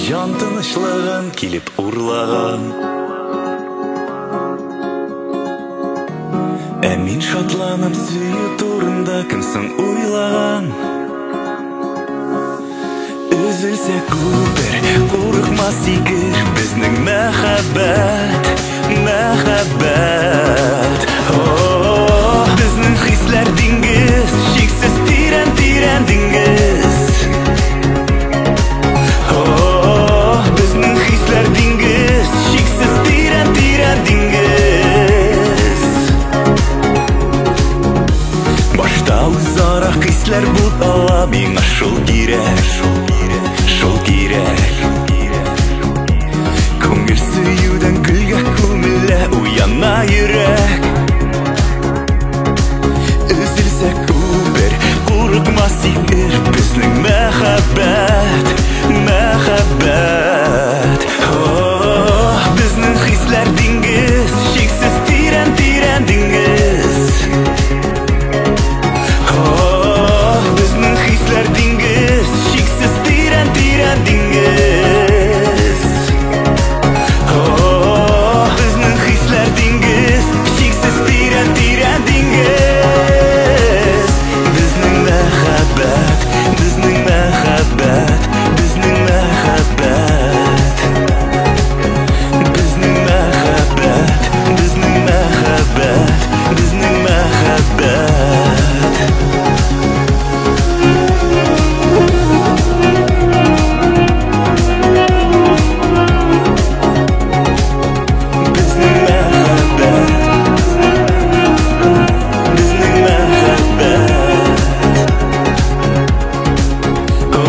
Җан тынычлыгын килеп урлаган. Ә мин шатланам сөю турында кем соң уйлаган? Өзелсә күпер, курыкма сикер, безнең мәхәббәт, мәхәббәт. О, безнең хисләр диңгез, чиксез тирән, тирән диңгез. О, безнең хисләр диңгез, чиксез тирән, тирән диңгез. Башта үзара хисләр бутала, миңа шул кирәк, шул кирәк. Күңел сөюдән гөлгә күмелә, уяна йөрәк. Өзелсә күпер, курыкма сикер, безнең мәхәббәт, мәхәббәт. О, безнең хисләр диңгез, чиксез тирән, тирән диңгез. О, безнең хисләр диңгез, чиксез тирән, тирән диңгез. О, безнең хисләр диңгез, чиксез тирән, тирән диңгез. Безнең мәхәббәт, безнең мәхәббәт, безнең мәхәббәт. Безнең мәхәббәт, безнең мәхәббәт, безнең мәхәббәт. Безнең мәхәббәт, безнең мәхәббәт. О,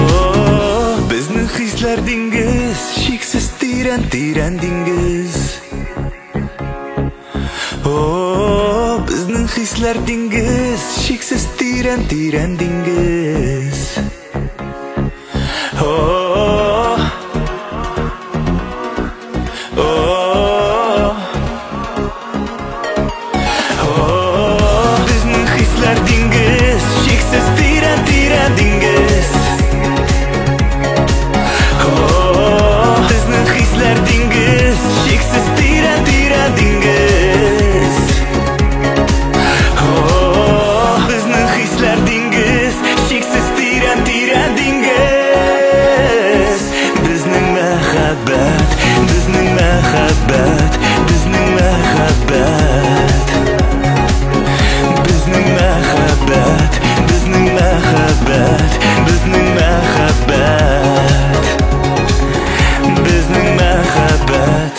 безнең хисләр диңгез, чиксез тирән, тирән диңгез. О, безнең хисләр диңгез, чиксез тирән, тирән диңгез. О, о, о, безнең хисләр диңгез, чиксез тирән, тирән диңгез. О, безнең хисләр диңгез, чиксез тирән, тирән диңгез. О, безнең хисләр диңгез, чиксез тирән, тирән диңгез. Безнең мәхәббәт, безнең мәхәббәт, безнең мәхәббәт. Безнең мәхәббәт, безнең мәхәббәт, безнең мәхәббәт. Безнең мәхәббәт.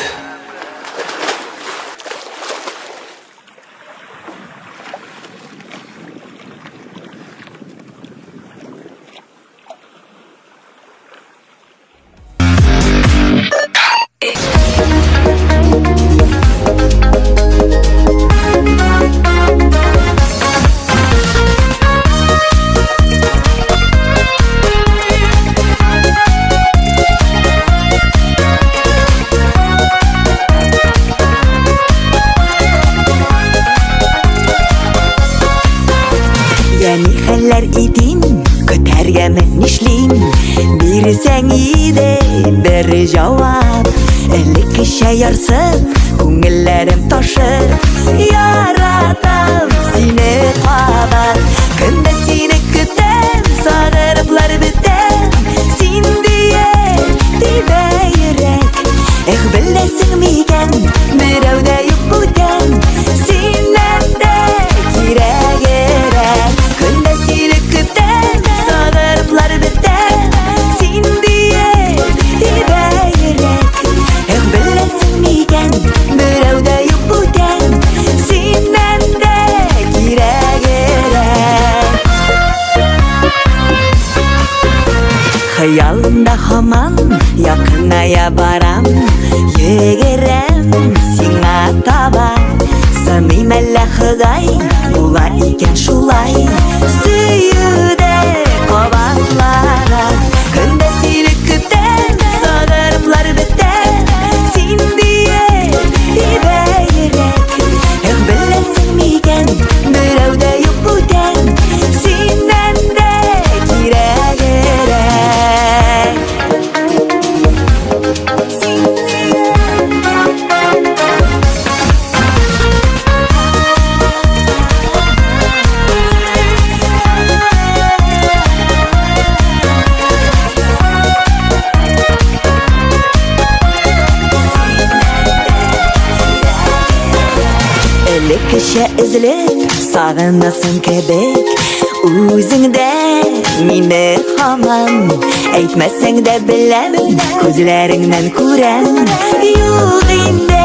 Я ни хәлләр итим, көтәргәме нишлим? Бирсәң иде бер җавап. Элеккечә ярсып, күңелләрем ташып, яратам сине кабат. Көн дә сине көтәм, сагырыплар бетәм. Син диеп тибә йөрәк. Эх, беләсең микән, берәү дә юк бүтән. Синнән дә кирәгерәк. Көн дә сине көтәм, сагырыплар бетәм. Син диеп тибә йөрәк. Эх, беләсең микән, берәү дә юк бүтән. Синнән дә кирәгерәк. Хыялымда һаман якыная барам, йөгерәм сиңа таба. Сыныйм әллә Ходай, була икән шулай. Сөю дә кабатлана. Көн дә сине көтәм, сагырыплар бетәм. Син диеп тибә йөрәк. Эх, беләсең микән, берәү дә юк бүтән. Синнән дә кирәгерәк. Элеккечә өзелеп сагынасың кебек, үзең дә мине һаман. Әйтмәсәң дә беләм, күзләреңнән күрәм. Юк инде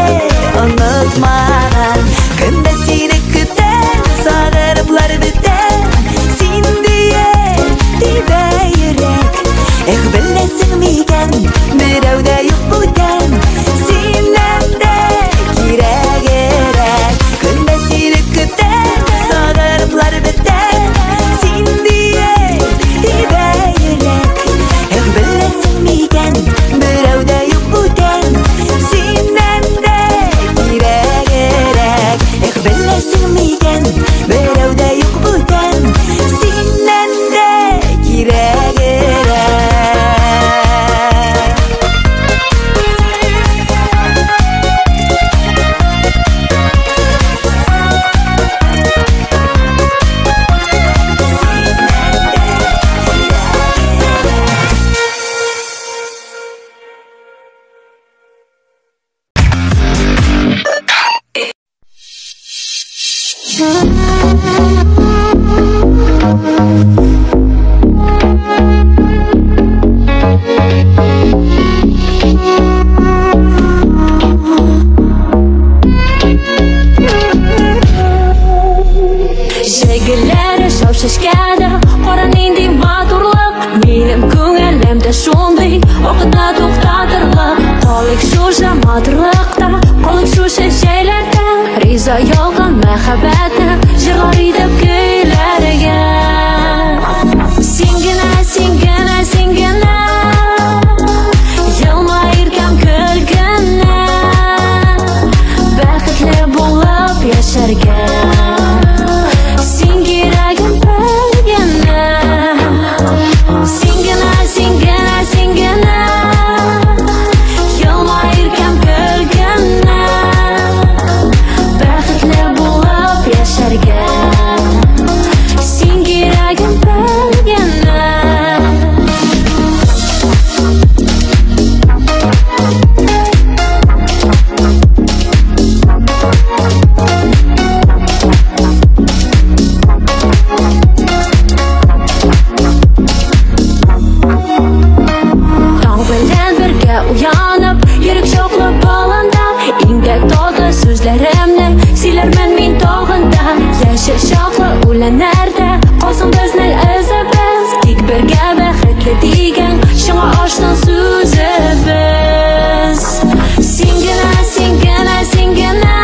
онытмаган. Көн дә сине көтәм, сагыныплар бетәм. Син диеп тибә йөрәк. Эх, беләсең микән, берәү дә юк бүтән. Синнән дә кирәгерәк. Көн дә сине көтәм, сагыныплар бетәм. Син диеп тибә йөрәк. Эх, беләсең микән, берәү дә юк бүтән. Синнән дә кирәгерәк. Эх, беләсең микән, берәү дә юк бүтән. Синнән дә кирәгерәк. Җәйгеләре шау чәчкәдә, кара нинди матурлык. Минем күңелемдә шундый вакытта туктатырлык. Калыйк шушы матурлыкта, калыйк шушы җәйләрдә. Риза ялган мәхәббәтне җырлар итеп көйләргә. Син генә, син генә, син генә, елмаер кем көл генә. Бәхетле булып яшәргә. Син кирәгем бер генә. Син генә, син генә, син генә, елмаер кем көл генә. Бәхетле булып яшәргә. Син кирәгем бер генә. Таң белән бергә уянып, йөрәк чаклы баланда, иңдә татлы сүзләремне сөйләрмен мин тагын да. Яшел чаклы үләннәрдә калсын безнең эзебез. Тик бергә бәхетле дигән чыңа ашсын сүзебез. Син генә, син генә, син генә,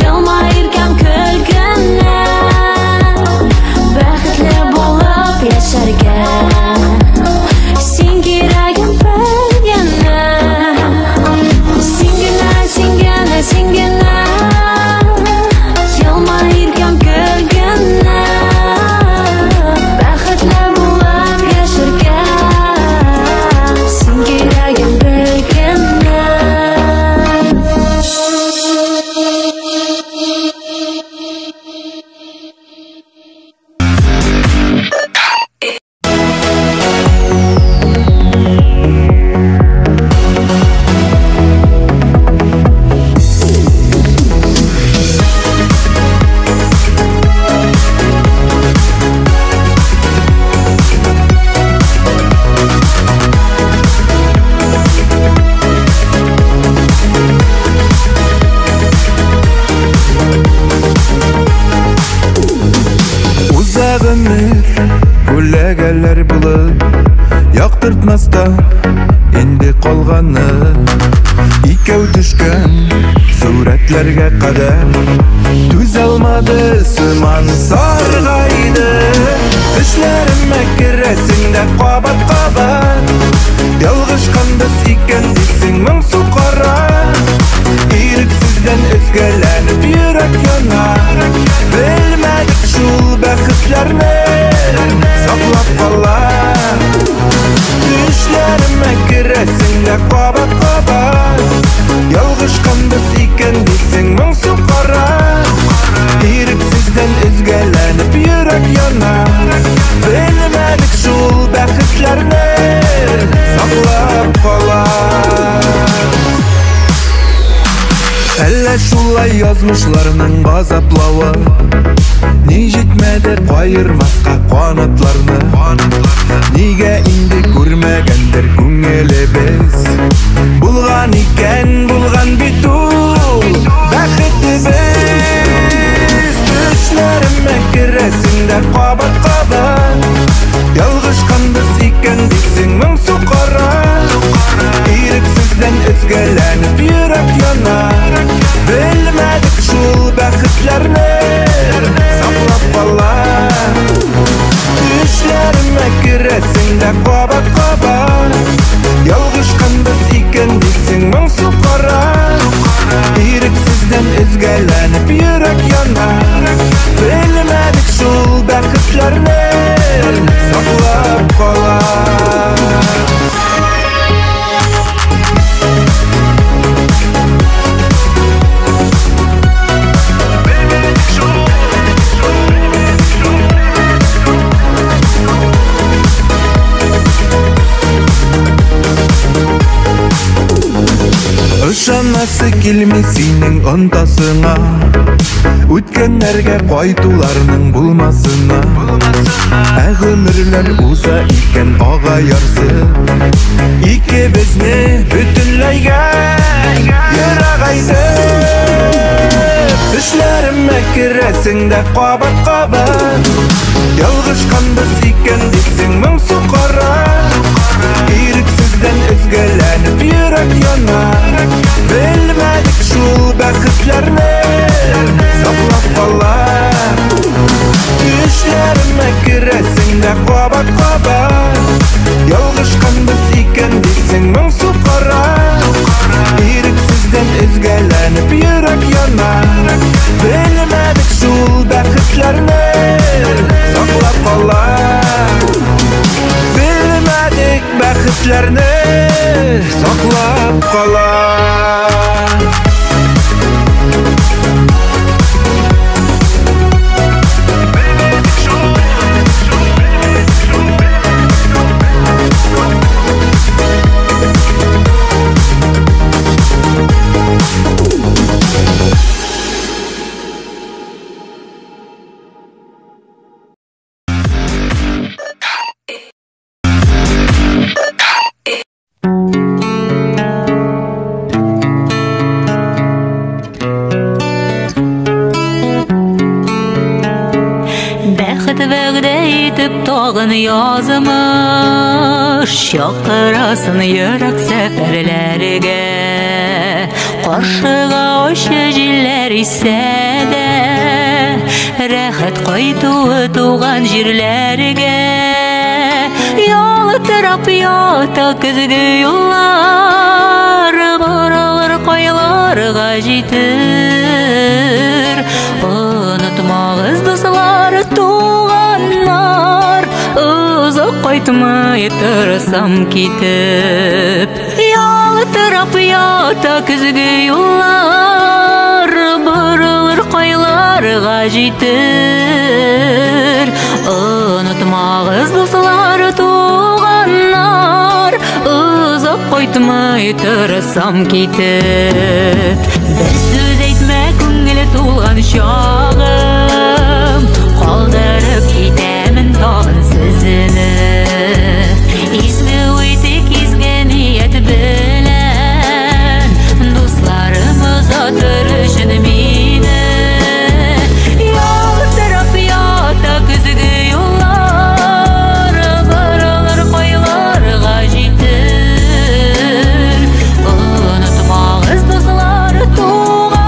елмаер кем көл генә. Бәхетле булып яшәргә. Син кирәгем бер генә. Син генә, син генә, син генә, елмаер кем көл генә. Бәхетле булып яшәргә. Син кирәгем бер генә. Уза гомер күләгәләр булып, яктыртмаста инде калганы. Икәү төшкән сурәтләргә кадәр түзә алмады сыман саргайды. Төшләремә керәсең дә кабат-кабат, ялгышканбыз икән дисең моңсу кара. Ирексездән өзгәләнеп йөрәк яна. Белмәдек шул бәхетләрне саклап кала. Төшләремә керәсең дә кабат-кабат, ялгышканбыз икән дисең моңсу кара. Ирексездән өзгәләнеп йөрәк яна. Белмәдек шул бәхетләрне саклап кала. Әллә Нигә шулай язмышларның газаплавы? Ни җитмәде каермаска канатларны? Нигә инде күрмәгәндер күңелебез? Булган икән, булган бит ул бәхетебез. Төшләремә керәсең дә кабат-кабат. Ялгышканбыз икән дисең моңсу кара. Ирексездән өзгәләнеп йөрәк яна. Белмәдек шул бәхетләрне саклап кала. Төшләремә керәсең дә кабат-кабат. Ялгышканбыз икән дисең моңсу кара. Ирексездән өзгәләнеп йөрәк яна. Белмәдек шул бәхетләрне саклап кала. Ышанасы килми синең онтасыңа, үткәннәргә кайтуларның булмасына. Ә гомерләр уза икән ага ярсып, икебезне бөтенләйгә ерагайтып. Төшләремә керәсең дә кабат-кабат. Ялгышканбыз икән дисең моңсу кара. Ирексездән өзгәләнеп йөрәк яна. Белмәдек шул бәхетләрне саклап кала. Төшләремә керәсең дә кабат-кабат. Ялгышканбыз икән дисең моңсу кара. Ирексездән өзгәләнеп йөрәк яна. Белмәдек шул бәхетләрне саклап кала. Белмәдек бәхетләрне саклап кала. Язмыш чакырасын ерак сәфәрләргә, каршыга ачы җилләр исә дә, рәхәт кайтуы туган җирләргә. Ялтырап ята көзге юллар, баралар кайларга җитер. Онытмагыз, дуслар, туганнар, озак кайтмый торсам китеп. Ялтырап ята көзге юллар, борылыр кайларга җитер. Онытмагыз, дуслар, туганнар, озак кайтмый торсам китеп. Бер сүз әйтмә, күңеле тулган чагым, калдырып китәмен тагын сүзене. Изге уй тик изге ният белән, дусларым озатыр өчен мине. Ялтырап ята көзге юллар, баралар кайларга җитер. Онытмагыз, дуслар, туганнар,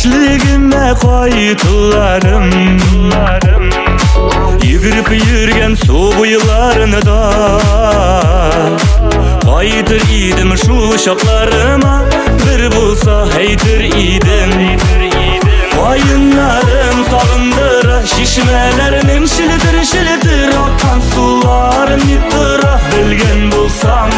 Яшьлегемә кайтуларым. Йөгереп йөргән су буйларында кайтыр идем шул чакларыма, бер булса әйтер идем. Каеннарым сагындыра, чишмәләрнең челтер-челтер аккан суларын ни тора, белгән булсам.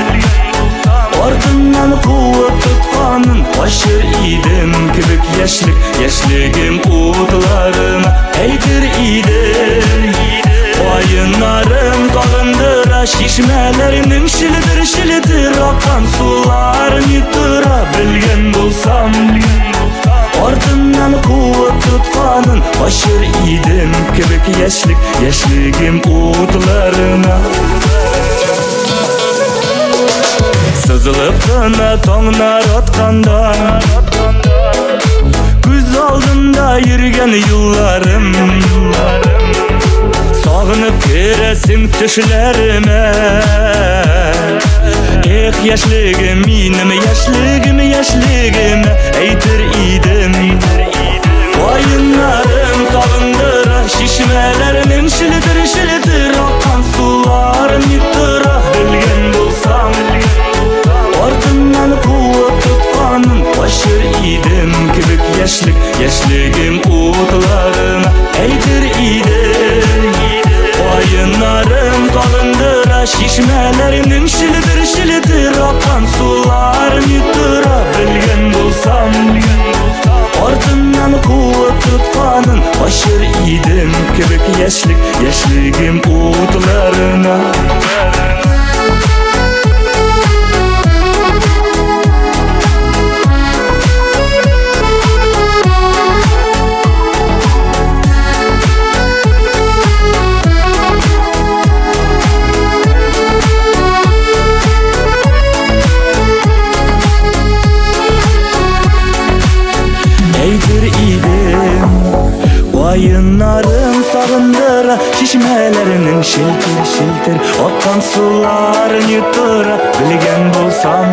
Артыннан куып тотканын качыр идем кебек яшьлек, яшьлегем утларына әйтер идем. Каеннарым сагындыра, чишмәләрнең челтер-челтер аккан суларын ни тора, белгән булсам. Артыннан куып тотканын качыр идем кебек яшьлек, яшьлегем утларына. Сызылып кына таңнар атканда, күз алдымда йөргән юлларым. Сагынып керәсең төшләремә. Эх, яшьлегем минем, яшьлегем, яшьлегем, әйтер идем. Каеннарым сагындыра, чишмәләрнең челтер-челтер аккан суларын ни тора, белгән булсам. Артыннан куып тотканын качыр идем кебек яшьлек, яшьлегем утларына әйтер идем. Каеннарым сагындыра, чишмәләрнең челтер-челтер аккан суларын ни тора, белгән булсам. Артыннан куып тотканын качыр идем кебек яшьлек, яшьлегем утларына. Әйтер идем, каеннарым сагындыра, чишмәләрнең челтер-челтер аккан суларын ни тора, белгән булсам.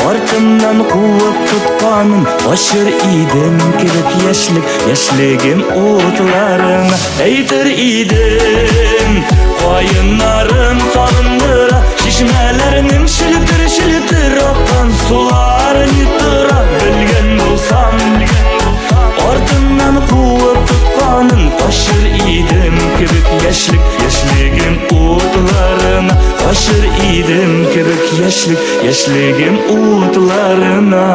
Артымнан куып тотканын качыр идем кебек яшьлек, яшьлегем утларына әйтер идем. Каеннарым сагындыра, чишмәләрнең челтер-челтер аккан суларын ни тора, белгән булсам. Артыннан куып тотканын качыр идем кебек яшьлек, яшьлегем утларына качыр идем кебек яшьлек, яшьлегем утларына.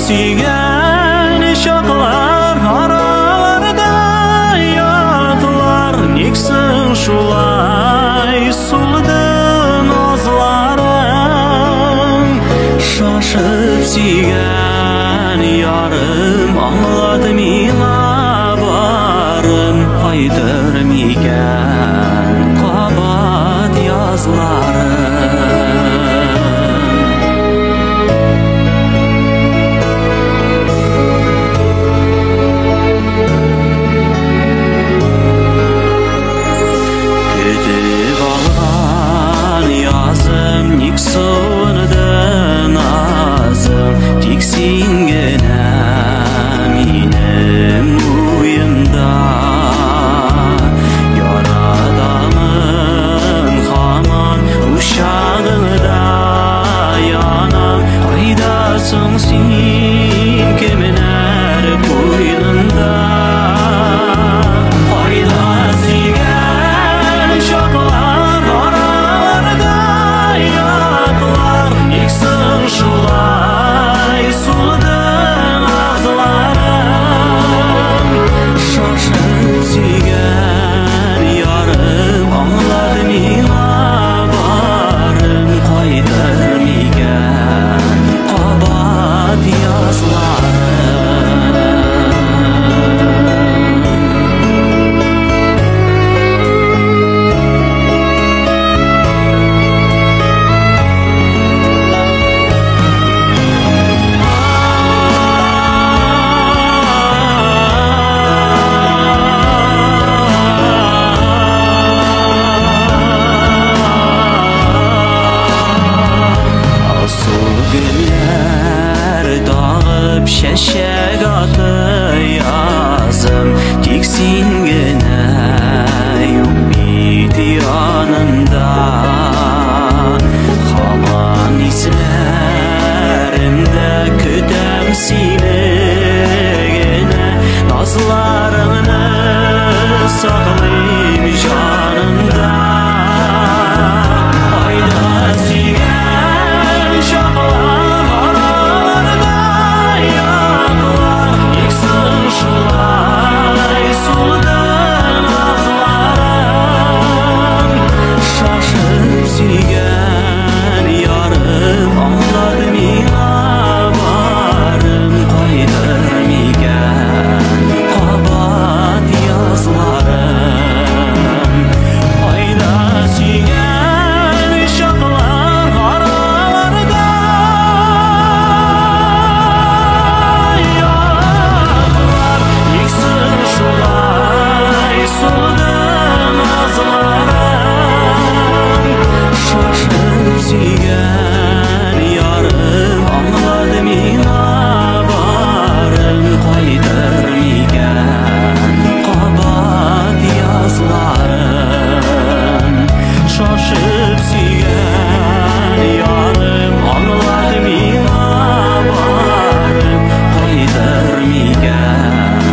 Сөйгән чаклар араларда ятлар, ник соң шулай сулды назларың? Шашып сөйгән ярым аңлады миңа барын, кайтыр микән кабат язларым? Йөрәк аты язым, тик син генә юк бит янымда. Һаман исләремдә көтәм сине генә, назларыңны саклыйм җанымда. Айда сөйгән чаклар араларда яклар, ник соң шулай сулды назларың? Шашып сөйгән ярым аңлады миңа барын, кайтыр микән кабат язларым? Айда сөйгән чаклар араларда яклар, ник соң шулай сулды назларың? Шашып сөйгән ярым аңлады миңа барын, кайтыр микән кабат язларым? Шашып сөйгән ярым аңлады миңа барын, кайтыр микән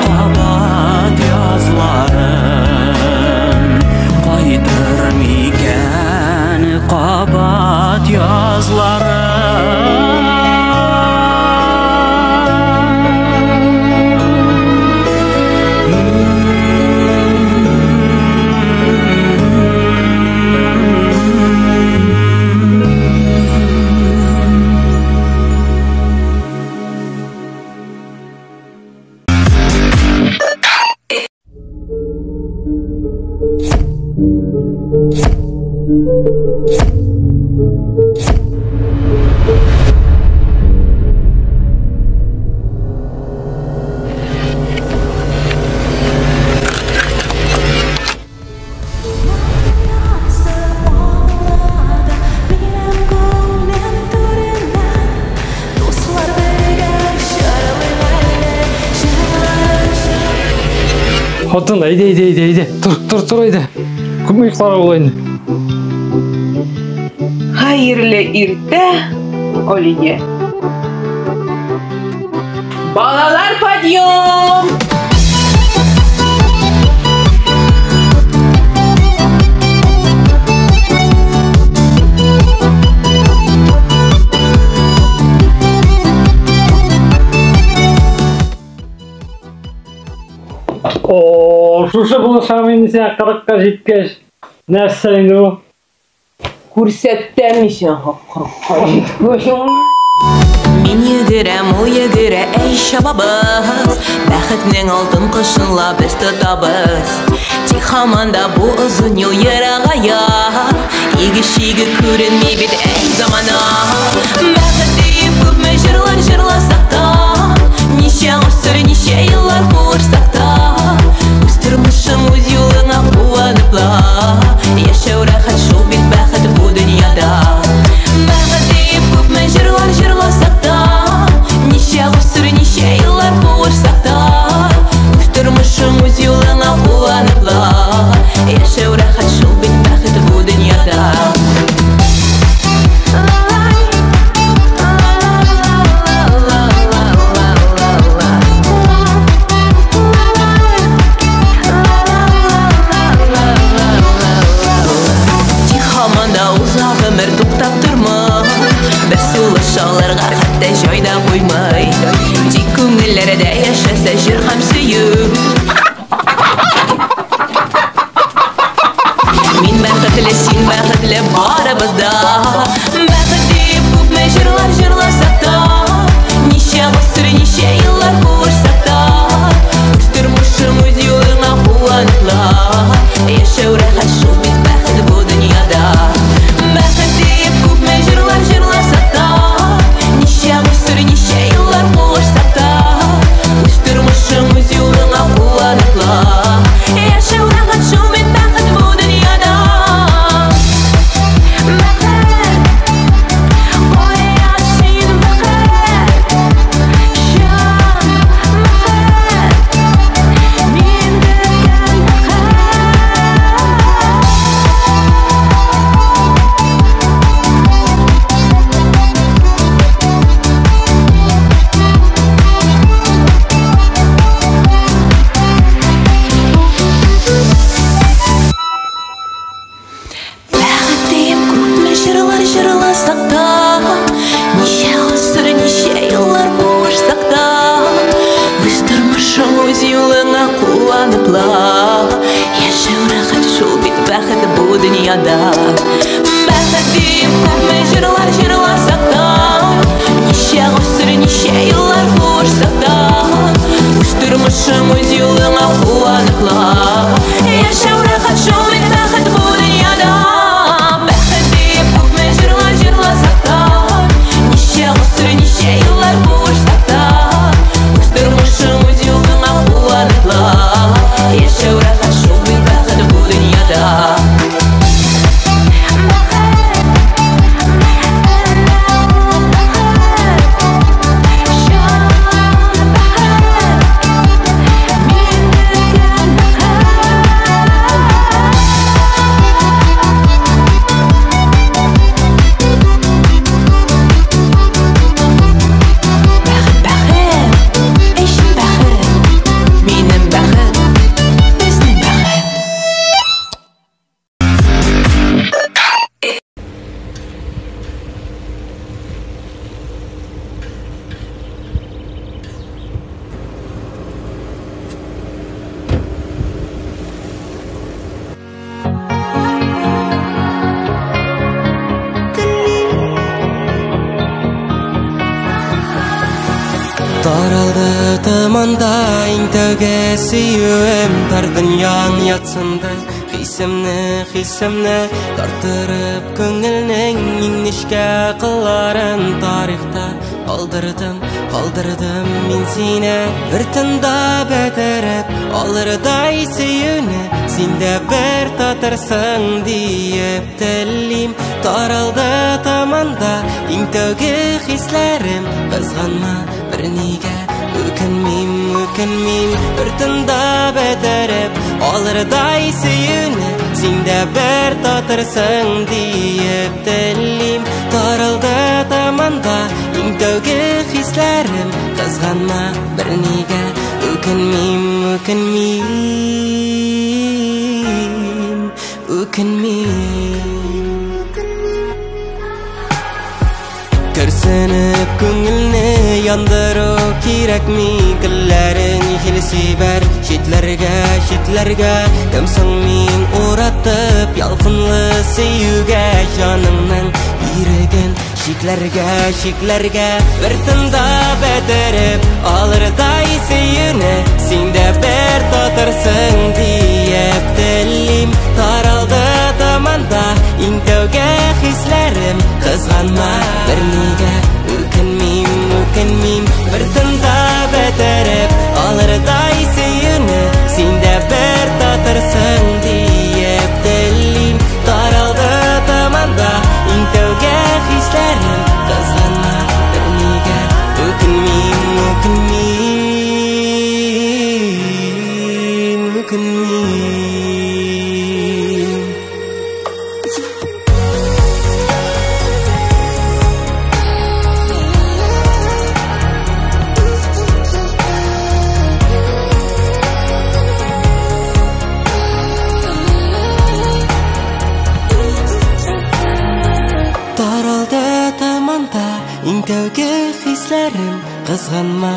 кабат язларым? Кайтыр микән кабат язларым? Хатын, әйдә, әйдә, әйдә, әйдә. Тор, тор, тор, әйдә. Күпме йокларга була инде? Хәерле иртә, Алия. Балалар, подъем! О, шушы булышам инде сиңа 40-ка җиткәч. Нәрсә инде бу? Күрсәтәм мин сиңа 40-ка җиткәч. Мин йөгерәм, ул йөгерә, әй чабабыз. Бәхетнең алтын кошын ла без тотабыз. Тик һаман да бу озын юл ерагая. Иге-чиге күренми бит, әй замана. Бәхет диеп күпме җырлар җырласак та, ничә гасыр, ничә еллар куышсак та, үз тормышың, үз юлыңа куанып ла. Яшәү рәхәт шул бит бәхет бу дөньяда. Бәхет диеп күпме җырлар җырласак та, ничә гасыр, ничә еллар куышсак та, үз тормышың, үз юлыңа куанып ла. Яшәү рәхәт шул бит бәхет бу дөньяда. Тик һаман да уза гомер туктап тормый, бер сулыш алырга хәтта җай да куймый. Тик күңелләрдә яшәсә җыр һәм сөю. Мин бәхетле, син бәхетле, барыбыз да. Бәхет диеп күпме җырлар җырласак та, ничә гасыр, ничә еллар куышсак та, үз тормышың, үз юлыңа куанып ла. Яшәү рәхәт шул бит бәхет бу дөньяда. Бәхет диеп күпме җырлар җырласак та, ничә гасыр, ничә еллар куышсак та, үз тормышың, үз юлыңа дөньяда. Бәхет диеп күпме җырлар җырласак та, ничә гасыр, ничә еллар куышсак та, үз тормышың, үз юлыңа куаныпла. Яшәү рәхәт шул бит, бәхет бу дөньяда. Бәхет диеп күпме җырлар җырласак та, ничә гасыр, ничә еллар куышсак та, үз тормышың, үз юлыңа куаныпла. Яшәү рәхәт шул бит, бәхет бу дөньяда. Таралды томанда иң тәүге сөюем, тар дөньяң ятсынды хисемне, хисемне тартырып күңелнең иң нечкә кылларын тарихта калдырдым, калдырдым мин сине. Бер тында бетереп алырдай сөюне, син дә бер татырсың диеп телим. Таралды томанда иң тәүге хисләрем, кызганма бернигә, үкенмим, үкенмим. Бер тында бетереп алырдай сөюне, син дә бер татырсың диеп телим. Таралды томанда иң тәүге хисләрем, кызганма бернигә, үкенмим, үкенмим, үкенмим. Көрсенеп күңелне яндыру кирәкми, гөлләрен җил сибәр читләргә, читләргә. Кем соң мин уратып ялкынлы сөюгә, җаныңның иреген чикләргә, чикләргә. Бер тында бетереп алырдай сөюне, син дә бер татырсың диеп телим. Таралды томанда иң тәүге хисләрем, кызганма бернигә, үкенмим, үкенмим. Бер тында бетереп алырдай сөюне, син дә бер татырсың диеп телим. Таралды томанда иң тәүге хисләрем, кызганма бернигә, үкенмим, үкенмим, үкенмим. Таралды томанда иң тәүге хисләрем, кызганма,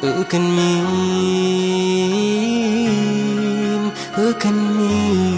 үкенмим, үкенмим.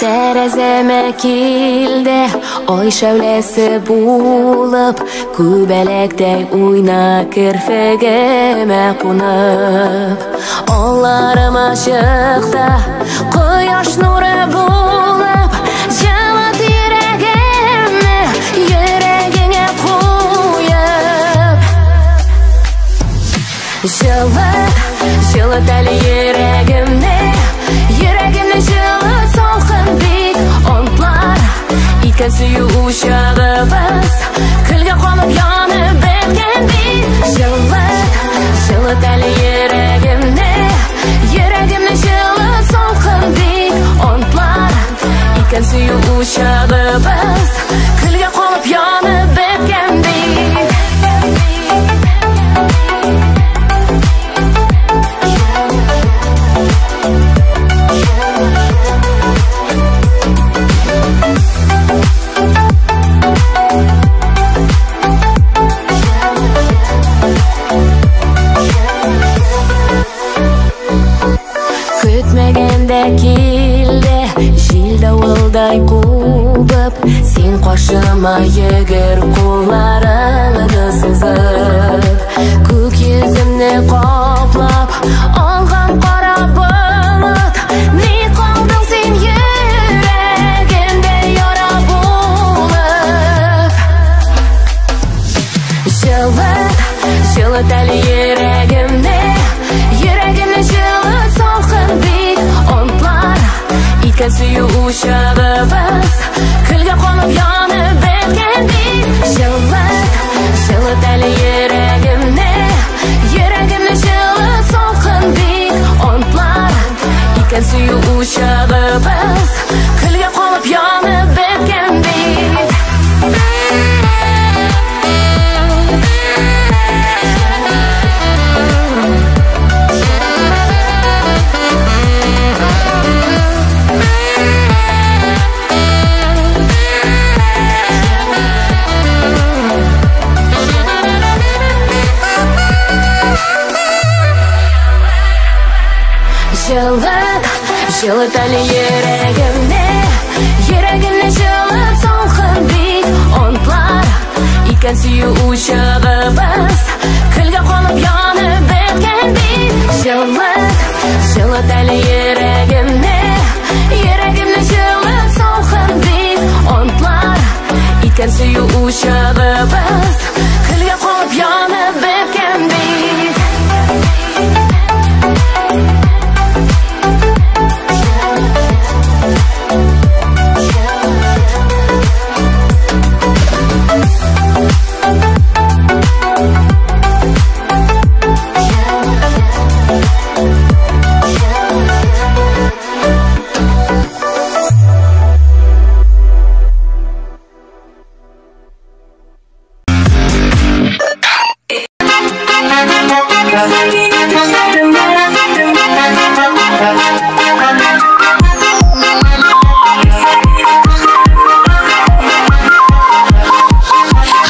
Тәрәзәмә килде ай шәүләсе булып, күбәләктәй уйна керфегемә кунып. Алларыма чыкты кояш нуры булып, җылыт йөрәгемне йөрәгеңә куеп. Җылыт, җылыт әле йөрәгемне, йөрәгемне җылыт салкын бит онтлар. Иткән сөю учагыбыз көлгә калып янып беткән бит. Җылыт, җылыт әле йөрәгемне, сөю учагыбыз көлгә калып янып беткән бит. Көтмәгәндә килде җил давылдай кубып, син каршыма йөгер кулларыңны сузып, күк йөземне каплап алган кара болыт, ни калдың син йөрәгемдә яра булып. Җылыт, җылыт әле йөрәгемне, йөрәгемне җылыт салкын бит онтлар иткән сөю учагыбыз көлгә калып янып беткән бит. Җылыт, җылыт әле йөрәгемне, йөрәгемне җылыт салкын бит онтлар иткән сөю учагыбыз көлгә калып янып беткән бит. Җылыт, җылыт әле йөрәгемне, йөрәгемне җылыт салкын бит онтлар иткән сөю учагыбыз көлгә калып янып беткән бит. Җылыт, җылыт әле йөрәгемне, йөрәгемне җылыт салкын бит онтлар иткән сөю учагыбыз көлгә калып янып беткән бит.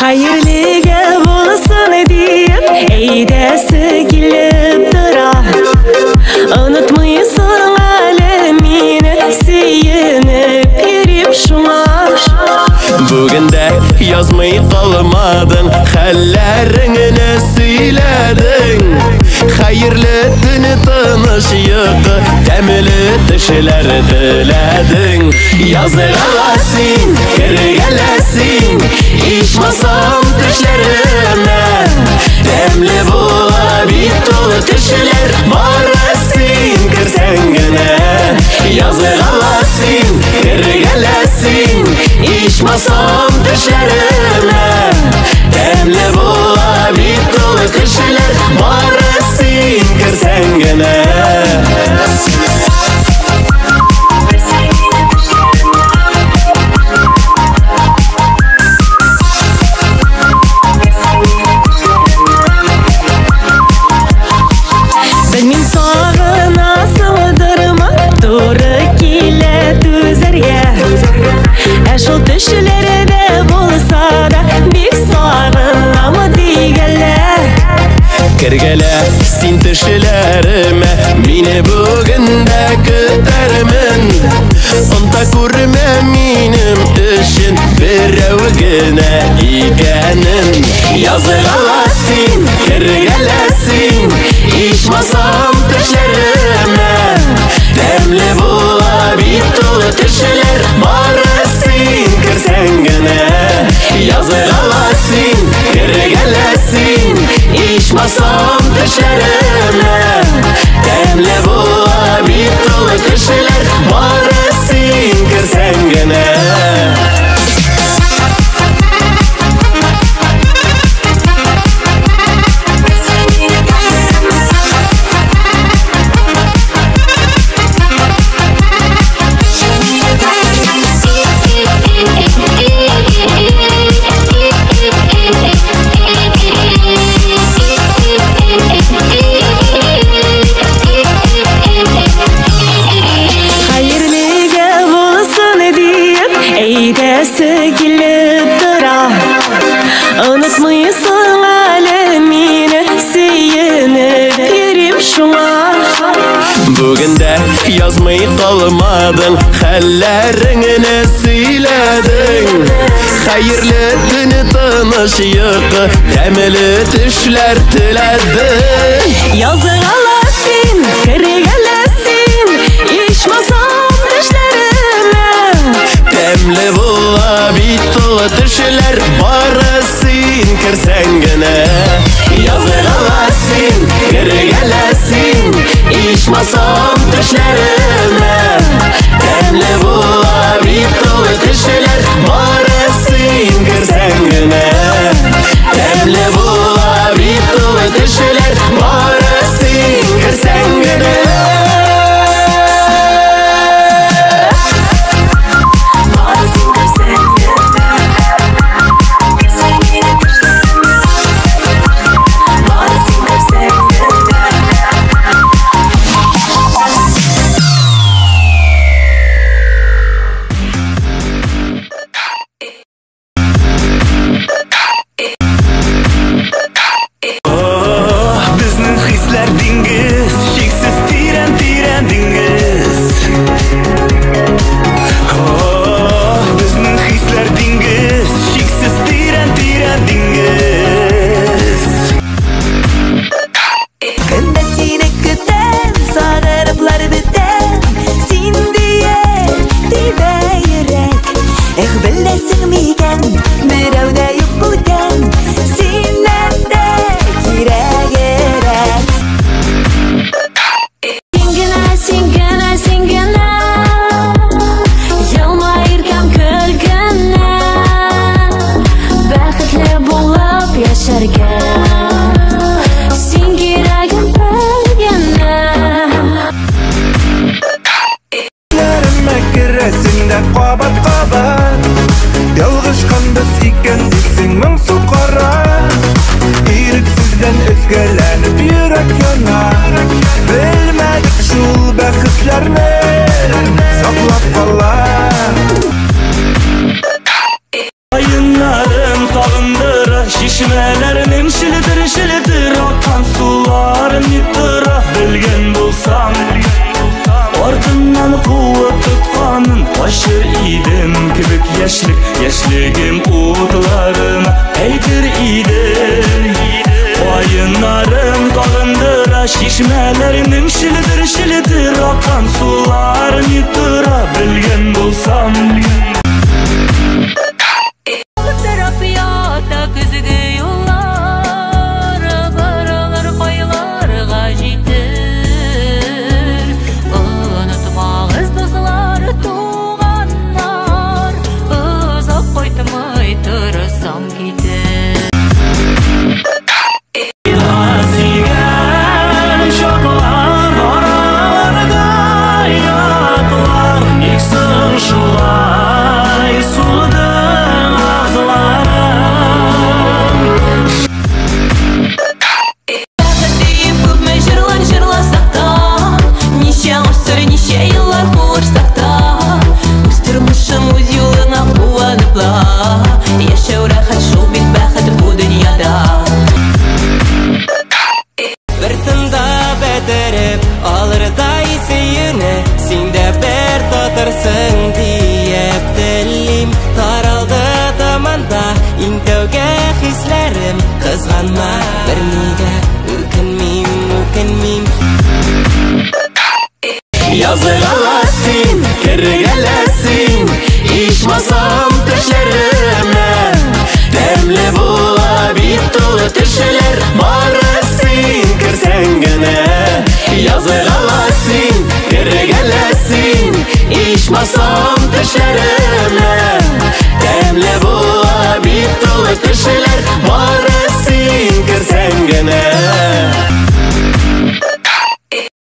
Хәерлегә булсын диеп, әйдәсе килеп тора. Онытмыйсың әле мине, сөенеп йөрим шуңа. Бүген дә язмый калмадың, хәлләреңне сөйләдең. Хәерле төн, тыныч йокы, тәмле төшләр теләдең. Языла син, кергәлә син, ичмасам төшләремә. Тәмле була бит ул төшләр, бары син керсәң генә. Языла син, кергәлә син, ичмасам төшләремә. Тәмле була бит ул төшләр, бары син керсәң генә. Белмим сагынасыңдырмы, туры килә түзәргә. Ә шул төшләрдә булса да, бик сагынам дигәнләр. Кергәлә син төшләремә, мине бүген дә көтәрмен. Онта күрмә минем өчен берәү генә икәнен. Языла син, кергәлә син, ичмасам төшләремә. Тәмле була бит ул төшләр, бары син керсәң генә. Языла син, кергәлә син, ичмасам төшләремә. Тәмле була бит ул төшләр, бары син керсәң генә. Язмый калмадың, хәлләреңне сөйләдең. Хәерле төн, тыныч йокы, тәмле төшләр теләдең. Языгала син, кергәлә син, ичмасам төшләремә. Тәмле була бит ул төшләр, бары син керсәң генә. Языгала син, кергәлә син, ичмасам төшләремә. Тәмле була бит ул төшләр, бары син керсәң генә. Тәмле була бит ул төшләр, бары син керсәң генә. Бары син керсәң генә. Керсәң генә төшләремә. Бары син керсәң генә. Безнең хисләр диңгез, чиксез тирән, тирән диңгез. Безнең хисләр диңгез, чиксез тирән, тирән диңгез. Көн дә сине көтәм, сагыныплар бетәм. Син диеп тибә йөрәк. Эх, беләсең микән, берәү дә юк бүтән. Синнән дә кирәгерәк. Син генә, син генә, син генә, елмаер һәм көл генә. Бәхетле булып яшәргә син кирәгем бер генә. Төшләремә керәсең дә кабат-кабат. Ялгышканбыз икән дисең моңсу кара. Ирексездән өзгәләнеп йөрәк яна. Белмәдек шул бәхетләрне саклап кала. Каеннарым сагындыра, чишмәләрнең шелтер-шелтер аккан суларын тора. Белгән булсам, артыннан куып тотканын качыр идем кебек яшьлек, яшьлегем утларына әйтер идем. Каеннарым сагындыра, чишмәләрнең шелтер-шелтер аккан суларын тора. Белгән булсам. Торып ята көзге юллар, баралар кайларга җитер. Онытмагыз, дуслар, туганнар, озак кайтмый торсам китер. Сөйгән чаклар, араларда ятлар, ник соң шулай сулды назларың? Бәхет диеп күпме җырлар җырласак та, ничә гасыр, ничә еллар куышсак та, үз тормышың, үз юлыңа куанып ла. Яшәү рәхәт шул бит бәхет бу дөньяда. Бер тында бетереп алырдай сөюне, син дә бер татырсың диеп телим. Таралды томанда иң тәүге хисләрем, кызганма бернигә, үкенмим, үкенмим. Языгала син, кергәлә син, ичмасам төшләремә. Тәмле була бит ул төшләр, бары син керсәң генә. Языгала син, кергәлә син, ичмасам төшләремә. Тәмле була бит ул төшләр, бары син керсәң генә.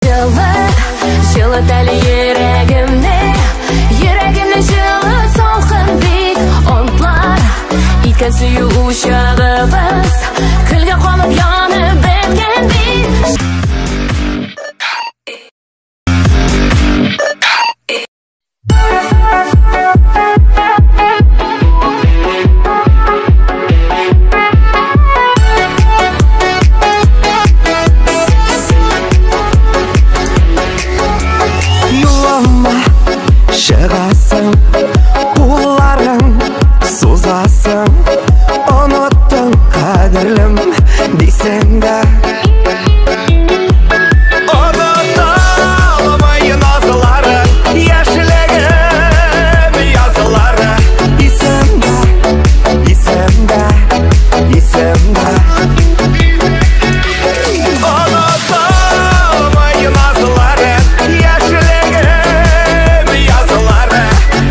Җылы, җылыт әле йөрәгемне, йөрәгемне җылыт салкын бит онтлар. Иткән сөю учагыбыз, көлгә калып янып беткән бит. Кадерлем дисең дә. Оныта алмый назлары, яшьлегем язлары. Исемдә, исемдә, исемдә. Оныта алмый назлары, яшьлегем язлары.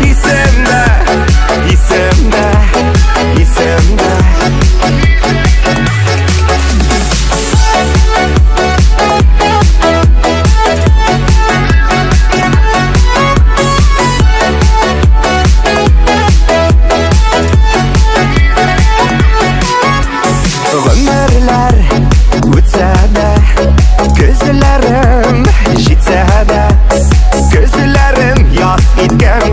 Исемдә, исемдә, исемдә. Гомерләр үтсә дә, көзләрем җитсә дә, көзләрем яз иткән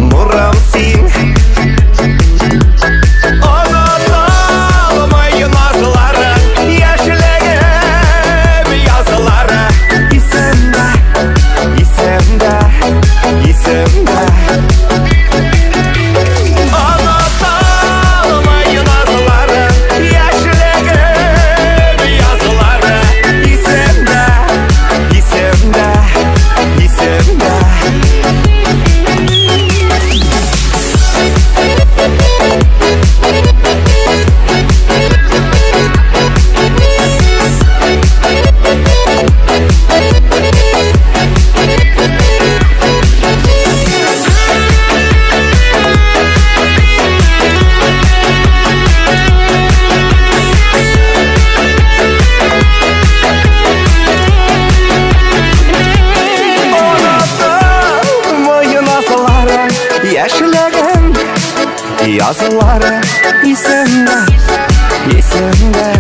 нурым син. Оныта алмый назлары, яшьлегем язлары. Исемдә, исемдә, исемдә. Оныта алмый назлары, яшьлегем язлары. Исемдә, исемдә, исемдә. Оныта алмый назлары, яшьлегем язлары. Исемдә, исемдә.